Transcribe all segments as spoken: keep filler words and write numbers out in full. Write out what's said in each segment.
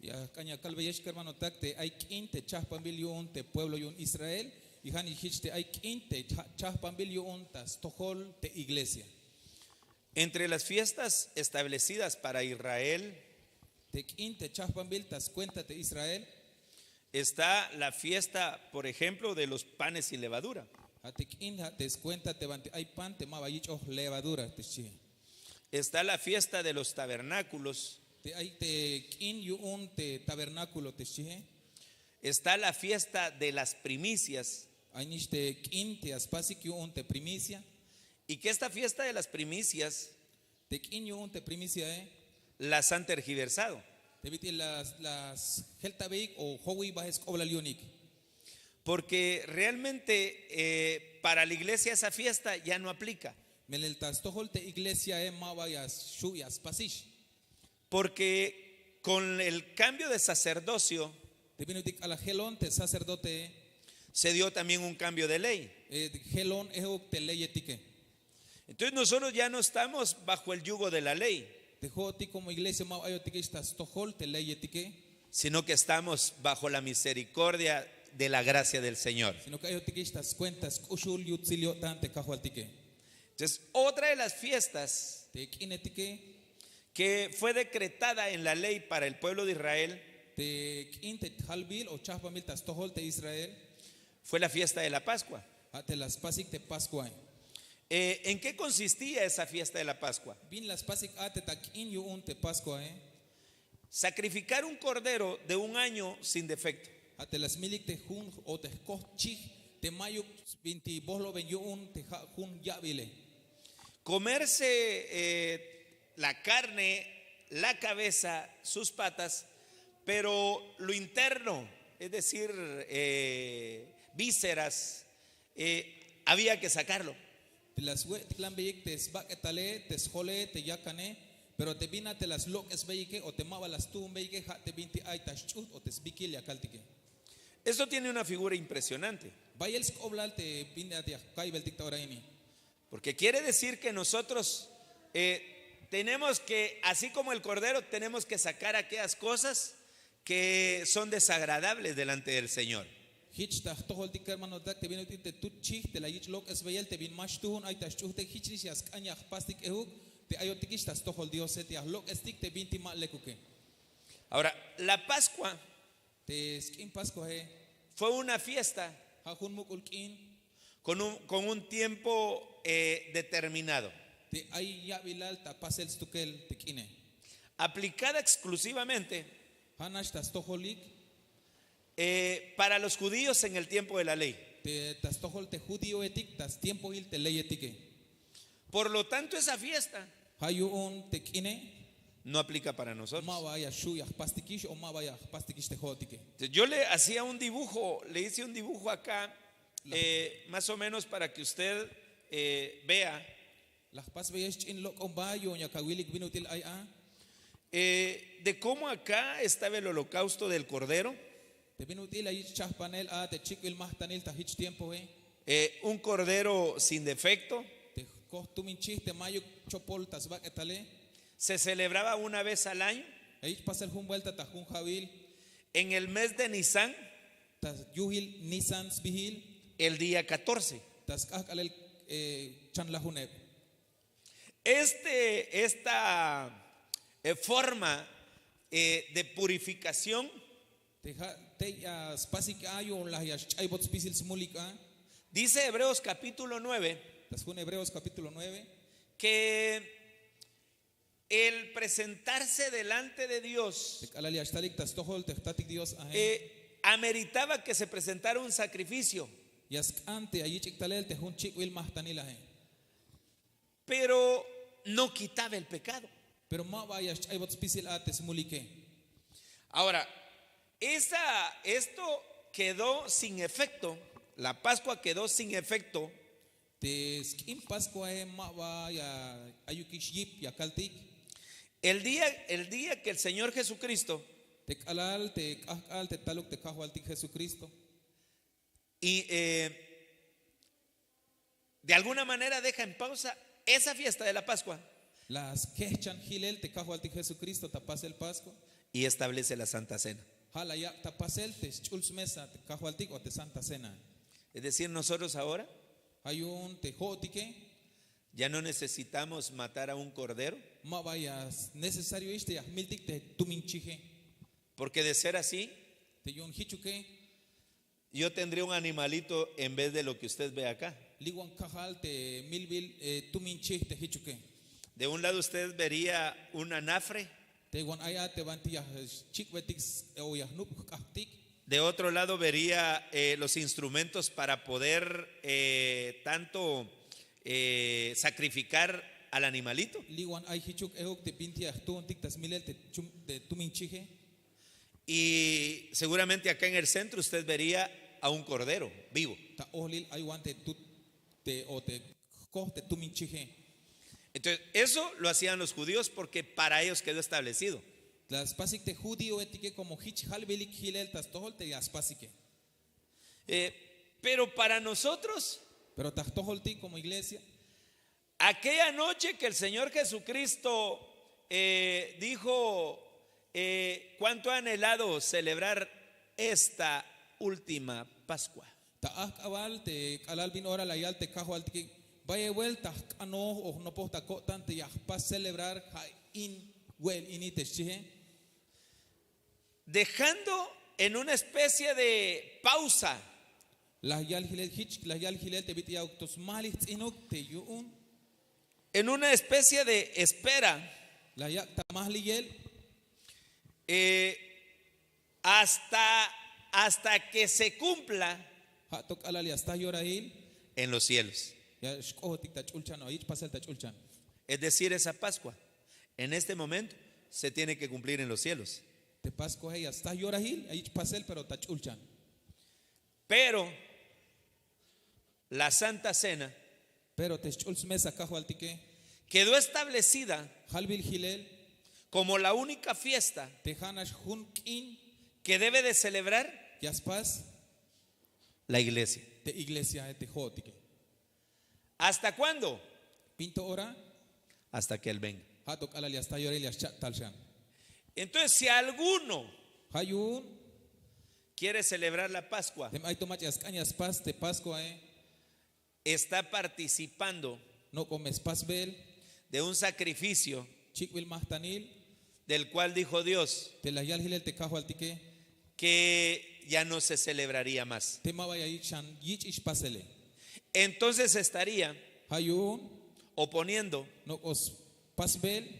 Ya jk'an ya kalbeyex kermanotak te ay k'in te chajpanbil yu'un te pueblo yu'un Israel, y ha nix jich te ay k'in te cha- chajpanbil yu'un ta stojol te iglesia. Entre las fiestas establecidas para Israel Te k'in te chajpanbil ta skuenta te Israel, está la fiesta, por ejemplo, de los panes sin levadura. Ha te k'in ha te skuenta te banti ay pan te ma ba yich'oj levadura te xchihe. Está la fiesta de los tabernáculos. Te ay te k'in yu'un te tabernáculo te xchihe. Está la fiesta de las primicias. Ay nix te k'in te ya spasik yu'un te primicia. Y que esta fiesta de las primicias Te k'in yu'un te primiciae, las han tergiversado. Te bit'il las las jeltabeyik o jowiy baje sk'oblal yu'unik. Porque realmente eh, para la iglesia esa fiesta ya no aplica. Melel ta stojol te iglesiae ma ba ya xu' ya spasix. Porque con el cambio de sacerdocio Te bin ut'il k'alal jelon te sacerdote, se dio también un cambio de ley. Jelon ejuk te leyetike. Entonces nosotros ya no estamos bajo el yugo de la ley, Te jo'otik como iglesia ma ba ayotikix ta stojol te leyetike, sino que estamos bajo la misericordia de la gracia del Señor. Sino que ayotikix ta skuenta sk'uxul yutsil yo'tan te kajwaltike. Entonces, otra de las fiestas Te k'inetike, que fue decretada en la ley para el pueblo de Israel te k'in te jalbil o chajpanbil ta stojol te Israel, fue la fiesta de la Pascua. Ha te la spasik te Pascuae. Eh, ¿En qué consistía esa fiesta de la Pascua? Bin la spasik a te ta k'in yu'un te Pascuae. Sacrificar un cordero de un año sin defecto. Ha te la smilik te jun o te jkoj chij te mayuk binti bohloben yu'un te ha jun ya'bile. Comerse eh, la carne, la cabeza, sus patas, pero lo interno, es decir, eh, vísceras, eh, había que sacarlo. Te la swe'tiklanbeyik te sbak'etale te sjole te yakane, pero te bin a te la slok'esbeyike o te ma ba la stuhunbeyike ha te binti ay ta sch'uht o te sbikil ya kaltike. Esto tiene una figura impresionante. Bayel sk'oblal te bin a te ya kaybeltik ta ora ini. Porque quiere decir que nosotros eh, tenemos que, así como el cordero, tenemos que sacar aquellas cosas que son desagradables delante del Señor. Hich ta jtojoltik kermanotak te bin ut'il te tut chij te la yich' lok'esbeyel te bin ma xtuhun ay ta sch'uhte, hich nix ya sk'an ya jpastik ehuk te ayotikix ta stojol Diose, te ya jlok'estik te binti ma lekuke. Ahora, la Pascua Te sk'in Pascuae fue una fiesta ha jun muk'ul k'in con un, con un tiempo eh, determinado, te ay ya'bilal ta pasel stukel te k'ine. Aplicada exclusivamente Ha nax ta stojolik eh, para los judíos en el tiempo de la ley. Te ta stojol te judioetik ta stiempohil te leyetike. Por lo tanto, esa fiesta Ha yu'un te k'ine no aplica para nosotros. Ma ba ya xu' ya jpastikix o ma ba ya jpastikix te jo'otike. Yo le hacía un dibujo, le hice un dibujo acá, eh, más o menos para que usted eh, vea La jpasbeyex ch'in lok'omba yu'un ya kawilik bin ut'il ay a. Eh, de cómo acá estaba el holocausto del cordero. Te bin ut'il la yich' chajpanel a te chik'bil majtanil ta hich tiempoe. Eh, un cordero sin defecto. Te jkoj tumin chij te mayuk chopol ta sbak'etale. Se celebraba una vez al año. La yich' pasel jun buelta ta jun ha'bil. En el mes de Nisan. Ta yuhil Nisan sbihil. El día catorce. Ta sk'ahk'alel eh, chanlajuneb. Este, esta eh, forma eh, de purificación Te ha tey ya spasik a yu'un la ya sch'aybot spisil smulik a. Dice Hebreos capítulo nueve Ta sjun Hebreos capítulo nueve. Que el presentarse delante de Dios Te k'alal ya xtalik ta stojol te jtatik Dios ahe. eh, ameritaba que se presentara un sacrificio. Ya sk'an te ya yich'ik talel te jun chik'bil majtanil ahe. Pero no quitaba el pecado. Pero ma ba ya sch'aybot spisil a te smulike. Ahora, esa, esto quedó sin efecto, la Pascua quedó sin efecto Te sk'in Pascuae ma ba ya ayukix yip ya kaltik. el día, el día que el Señor Jesucristo Te k'alal te k'ahk'al te taluk te kajwaltik Jesucristo. y eh, de alguna manera deja en pausa esa fiesta de la Pascua. La skehchan hilel te kajwaltik Jesucristo ta pasel Pascua. y establece la Santa Cena. Ja' la yak' ta pasel te sch'ul smesa te kajwaltik o te Santa Cena. Es decir, nosotros ahora Ja' yu'un te jo'otike ya no necesitamos matar a un cordero, ma ba ya necesario ix te ya jmiltik te tumin chije. Porque de ser así, Te yu'un jichuke yo tendría un animalito en vez de lo que usted ve acá. Li' wan kajal te milbil eh, tumin chij te jichuke. De un lado usted vería un anafre, Te wan ay a te banti ya chik'betik o ya jnub' jk'ajtik. De otro lado vería eh, los instrumentos para poder eh, tanto eh, sacrificar al animalito. Li' wan ay jichuk ejuk te binti ya jtuuntik ta smilel te chum- te tumin chije. Y seguramente acá en el centro usted vería a un cordero vivo. Ta ohlil ay wan te tut te o te jkoj te tumin chije. Entonces, eso lo hacían los judíos porque para ellos quedó establecido. La spasik te judíoetike komo jich jalbilik jilel ta stojol te ya spasike. Eh, pero para nosotros, Pero ta jtojoltik komo iglesia, aquella noche que el Señor Jesucristo eh, dijo, eh, cuánto ha anhelado celebrar esta última Pascua. Ta ajk'abal te k'alal bin ora la yal te kajwaltike, bayel wel ta jk'anoj o jnopoj ta ko'tan te ya jpas celebrar ja' in we'el ini te xchije. Dejando en una especie de pausa La yal jilel jich, la yal jilel te bit'il ya to smalij ts'inuk te yu'un. En una especie de espera, La yak' ta mahliyel. eh, hasta, hasta que se cumpla Ja' to k'alal ya staj yorahil. En los cielos. Ya xk'ojotik ta ch'ulchan o yich' pasel ta ch'ulchan. Es decir, esa Pascua, en este momento, se tiene que cumplir en los cielos. Te Pascua ya staj yorahil ya yich' pasel pero ta ch'ulchan. Pero la Santa Cena Pero te sch'ul smesa kajwaltike quedó establecida jalbil jilel como la única fiesta te ja' nax jun k'in que debe de celebrar ya spas la iglesia. Te iglesia te jo'otike. ¿Hasta cuándo? Pinto ora Hasta que Él venga. Ja' to k'alal ya staj yorahil ya xcha'tal xan. Entonces, si alguno Ja' yu'un quiere celebrar la Pascua, te ay to mach'a ya sk'an ya spas te Pascuae. Está participando No' k'o me spasbel. De un sacrificio Chik'bil majtanil. Del cual dijo Dios Te la yal jilel te kajwaltike. Que ya no se celebraría más. Te ma ba ya yich' xan yich' ix pasele. Entonces estaría Ja' yu'un oponiendo No' k'o spasbel.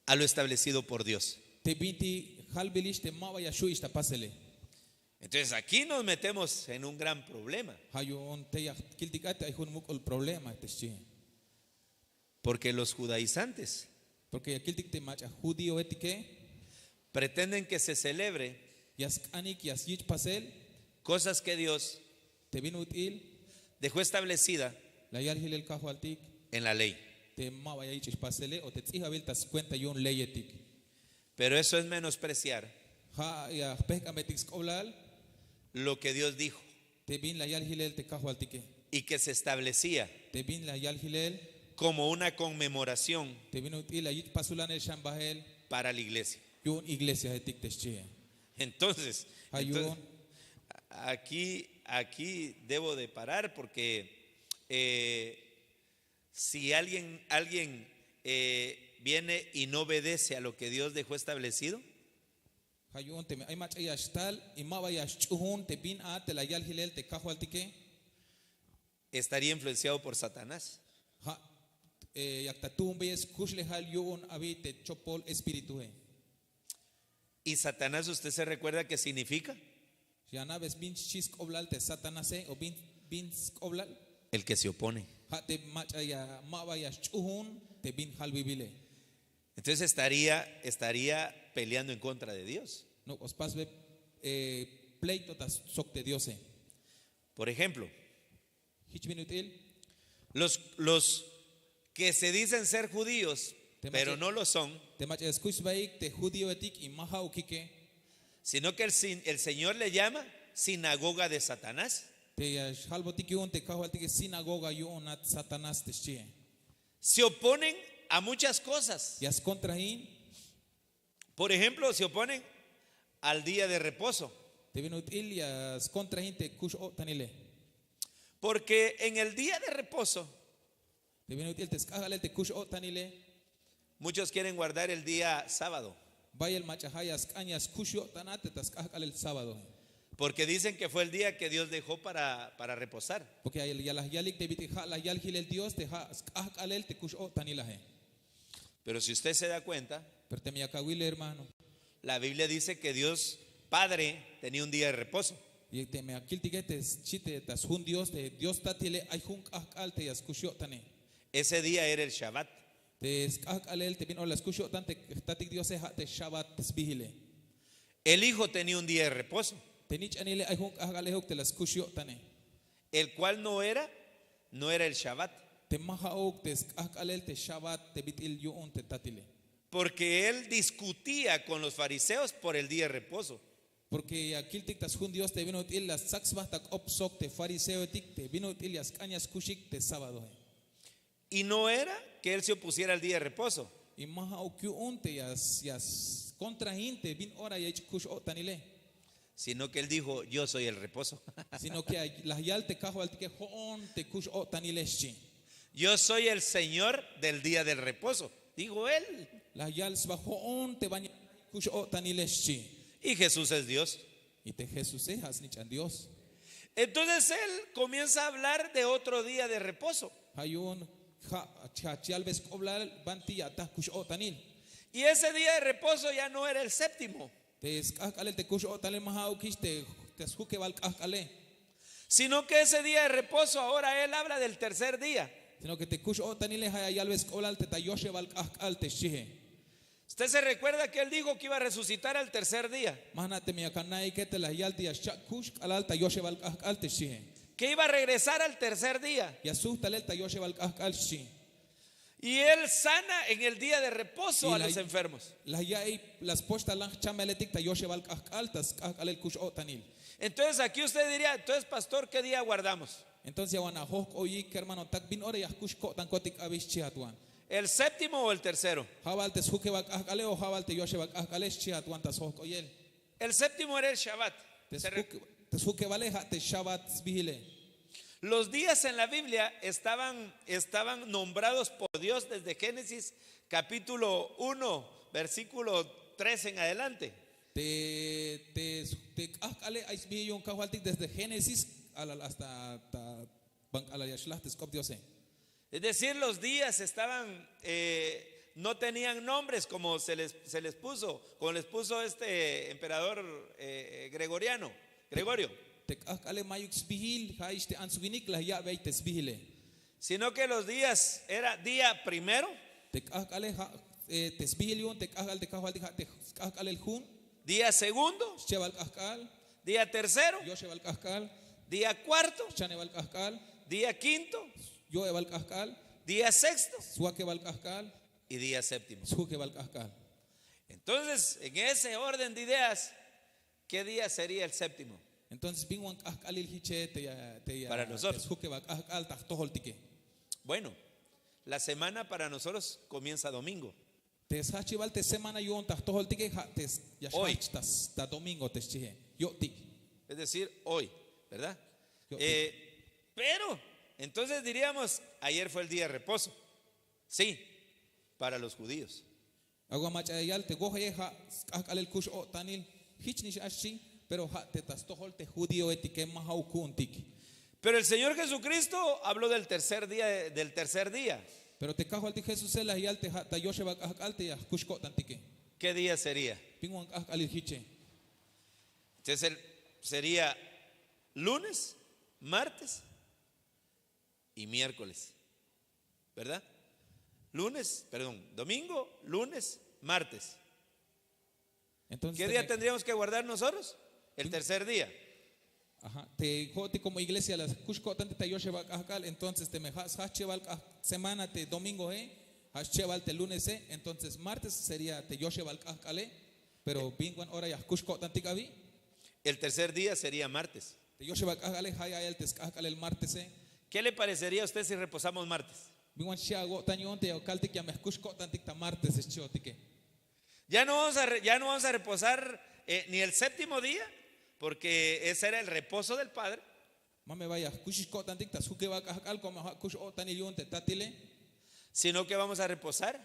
A lo establecido por Dios. Te binti jalbil ix te ma ba ya xju' ix ta pasele. Entonces aquí nos metemos en un gran problema. Ja' yu'un te ya kiltik a te ay jun muk'ul problema te xchi. Porque los judaizantes Porque ya kiltik te mach'a judíoetike. Pretenden que se celebre Ya sk'anik ya yich' pasel. Cosas que Dios Te bin ut'il dejó establecida la yal jilel kajwaltik. En la ley. Te ma ba ya yich' ix pasele o te ts'ijabil ta scuenta yu'un leyetik. Pero eso es menospreciar Ja' ya jpejk'anbetik sk'oblal. Lo que Dios dijo Te bin la yal jilel te kajwaltike. Y que se establecía Te bin la yal jilel. Como una conmemoración Te bin ut'il la yich' pasulanel xan bahel. Para la iglesia. Yu'un iglesiaetik te xchie. Entonces, Ja' entonces, yu'un. Aquí, aquí debo de parar porque eh, si alguien, alguien eh, viene y no obedece a lo que Dios dejó establecido, Ja' yu'un teme ay mach'a ya xtal y ma ba ya xch'uun te bin a te la yal jilel te kajwaltike. Estaría influenciado por Satanás. Ja' eh, yak ta tuunbeyel skuxlejal yu'un abi te chopol espiritue. ¿Y Satanás, usted se recuerda qué significa? Ya na'be bin xchi sk'oblal te Satanase o bin, bin sk'oblal. El que se opone. Ja' te mach'a ya ma ba ya xch'uun te bin jalbibile. Entonces estaría, estaría peleando en contra de Dios. No' k'o spasbe eh, pleito ta sok te Diose. Por ejemplo, Jich bin ut'il. Los, los que se dicen ser judíos, Te pero mach'a- no lo son, Te mach'a ya skuxsbaik te judíoetik y ma ja'ukike. Sino que el, sin- el Señor le llama sinagoga de Satanás. Te ya xjalbotik yu'un te kajwaltike sinagoga yu'un a Satanás te xchie. Se oponen a muchas cosas. Ya skontrain. Por ejemplo, se oponen al día de reposo. Te bin ut'il ya skontrajin te kux-o'tanile. Porque en el día de reposo, te bin ut'il te sk'ajk'alel te kux-o'tanile, muchos quieren guardar el día sábado. Bayel mach'a ja' ya sk'an ya skux yo'tan a te ta sk'ajk'alel sábado. Porque dicen que fue el día que Dios dejó para, para reposar. Porque ya, ya la yalik te bit'il ja' la yal jilel Dios te ja' sk'ajk'alel te kux-o'tanil aje. Pero si usted se da cuenta, pero teme yak awil, hermano, la Biblia dice que Dios Padre tenía un día de reposo. Y teme ya kiltike te xchi te ta sjun Dios, te Dios Tatile ay jun k'ajk'al te ya skux yo'tane. Ese día era el Shabbat. Te sk'ajk'alel te bin ora la skux yo'tan te jtatik Diose ja' te Shabbat te sbijile. El Hijo tenía un día de reposo. Te nich'anile ay jun k'ajk'al ejuk te la skux yo'tane. El cual no era, no era el Shabbat. Te ma ja'uk te sk'ajk'alel te Shabbat te bit'il yu'un te Tatile. Porque él discutía con los fariseos por el día de reposo. Porque ya kiltik ta sjun Dios te bin ut'il la stzak sba ta k'op sok te fariseoetik te bin ut'il ya sk'an ya skuxik te sábadoe. Y no era que él se opusiera al día de reposo. Y ma ja'uk yu'un te ya, ya skontrajin te bin ora ya yich' kux-o'tanile. Sino que él dijo, yo soy el reposo. Sino que la yal te Kajwaltike, jo'on te kux-o'tanile, xchi. Yo soy el Señor del día del reposo, dijo él. La yal sba, jo'on te ban kux-o'tanile, xchi. Y Jesús es Dios. Y te Jesuse ja' snich'an Dios. Entonces él comienza a hablar de otro día de reposo. Ja' yu'un ja' ja' yalbe sk'oblal banti ya ataj kux-o'tanil. Y ese día de reposo ya no era el séptimo. Te sk'ajk'alel te kux-o'tanil ma ja'uk jich te, te sjukebal k'ajk'ale. Sino que ese día de reposo ahora él habla del tercer día. Sino que te kux-o'tanile ja' ya yalbe sk'oblal te ta yoxebal k'ajk'al te xchie. Usted se recuerda que él dijo que iba a resucitar al tercer día. Ma jna' teme yak ana'ike te la yal te ya xchak' kux k'alal ta yoxebal k'ajk'al te xchie. Que iba a regresar al tercer día. Ya sujt talel ta yoxebal k'ajk'al xchi. Y él sana en el día de reposo a los enfermos. La ya'iy la spoch ta lan jchameletik ta yoxebal k'ajk'al ta sk'ajk'alel kux-o'tanil. Entonces aquí usted diría, entonces, pastor, ¿qué día guardamos? Entonces ya wan ajojk'oyik, kermanotak, bin ora ya jkux ko'tankotik abi, xchihat wan. ¿El séptimo o el tercero? Ja' bal te sjukebal k'ajk'ale o ja' bal te yoxebal k'ajk'ale, xchihat wan ta sjojk'oyel. El séptimo era el Shabbat. Te sjukebale ja' te Shabbat sbijile. Los días en la Biblia estaban, estaban nombrados por Dios desde Génesis capítulo uno, versículo tres en adelante. Te, te, te k'ajk'ale ay sbijil yu'un Kajwaltik desde Génesis k'alal hasta ta ban k'alal ya xlaj te sk'op Diose. Es decir, los días estaban, eh, no tenían nombres como se les, se les puso, como les puso este emperador, eh, Gregoriano, Gregorio. Te k'ajk'ale mayuk sbijil, ja' ix te ants winik la ya'bey te sbijile. Sino que los días era día primero. Te k'ajk'ale ja', eh, te sbijil yu'un te k'ajk'al te Kajwaltik ja' te k'ajk'alel jun. Día segundo. Schebal k'ajk'al. Día tercero. Yoxebal k'ajk'al. Día cuarto. Schanebal k'ajk'al. Día quinto. Yo'ebal k'ajk'al. Día sexto. Swakebal k'ajk'al. Y día séptimo. Sjukebal k'ajk'al. Entonces, en ese orden de ideas, ¿qué día sería el séptimo? Entonces bin wan k'ajk'alil jiche te ya, te ya, para nosotros, te sjukebal k'ajk'al ta jtojoltike. Bueno, la semana para nosotros comienza domingo. Te sjajchibal te semana yu'un ta jtojoltike ja' te ya xjajch ta, ta domingo te xchie. Yo'tik. Es decir, hoy, ¿verdad? Yo'tik. Eh, pero entonces diríamos, ayer fue el día de reposo. Sí, para los judíos. Awa mach'a ya yal te wojeye ja' sk'ajk'alel kux-o'tanil, jich nix a xchi, pero ja' te ta stojol te judíoetike, ma ja'uk ku'untik. Pero el Señor Jesucristo habló del tercer día, del tercer día. Pero te Kajwaltik Jesuse la yal te ja' ta yoxebal k'ajk'al te ya jkux ko'tantike. ¿Qué día sería? Bin wan k'ajk'alil jiche. Entonces él sería lunes, martes y miércoles, ¿verdad? Lunes, perdón, domingo, lunes, martes. Entonces, ¿qué día tendríamos que guardar nosotros? El tercer día. Ajá, te jo'tik como iglesia la kux ko'tantik ta yoxebal k'ajk'al, entonces teme ja' sjajchebal k'aj semana te domingoe, ja' schebal te lunese, entonces martes sería te yoxebal k'ajk'ale, pero bin wan ora ya jkux ko'tantik abi. El tercer día sería martes. Te yoxebal k'ajk'ale ja' ya yal te sk'ajk'alel martese. ¿Qué le parecería a usted si reposamos martes? Bin wan xchi awo'tan yu'un te ya kaltik ya me jkux ko'tantik ta martes xchiotike. Ya no vamos a, re- ya no vamos a reposar eh, ni el séptimo día, porque ese era el reposo del Padre, Ma me ba ya jkuxix ko'tantik ta sjukib ak'ajk'al, komo ja' kux o'tanil yu'un te tatile. sino que vamos a reposar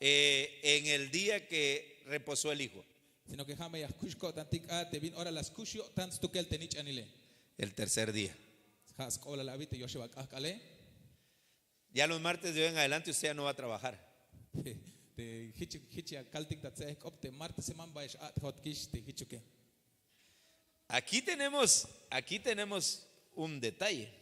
eh, en el día que reposó el Hijo. Sino que ja' me ya jkuxix ko'tantik a te bin ora la skux yo'tan stukel te nich'anile. El tercer día. Ja' sk'oblal abi te yoxeb ak'ajk'ale. Ya los martes de hoy en adelante usted ya no va a trabajar. Te jich jich ya kaltik ta tse'ej k'op te martes, ma ba ya x'a'tejotkix te jichuke. Aquí tenemos, aquí tenemos un detalle.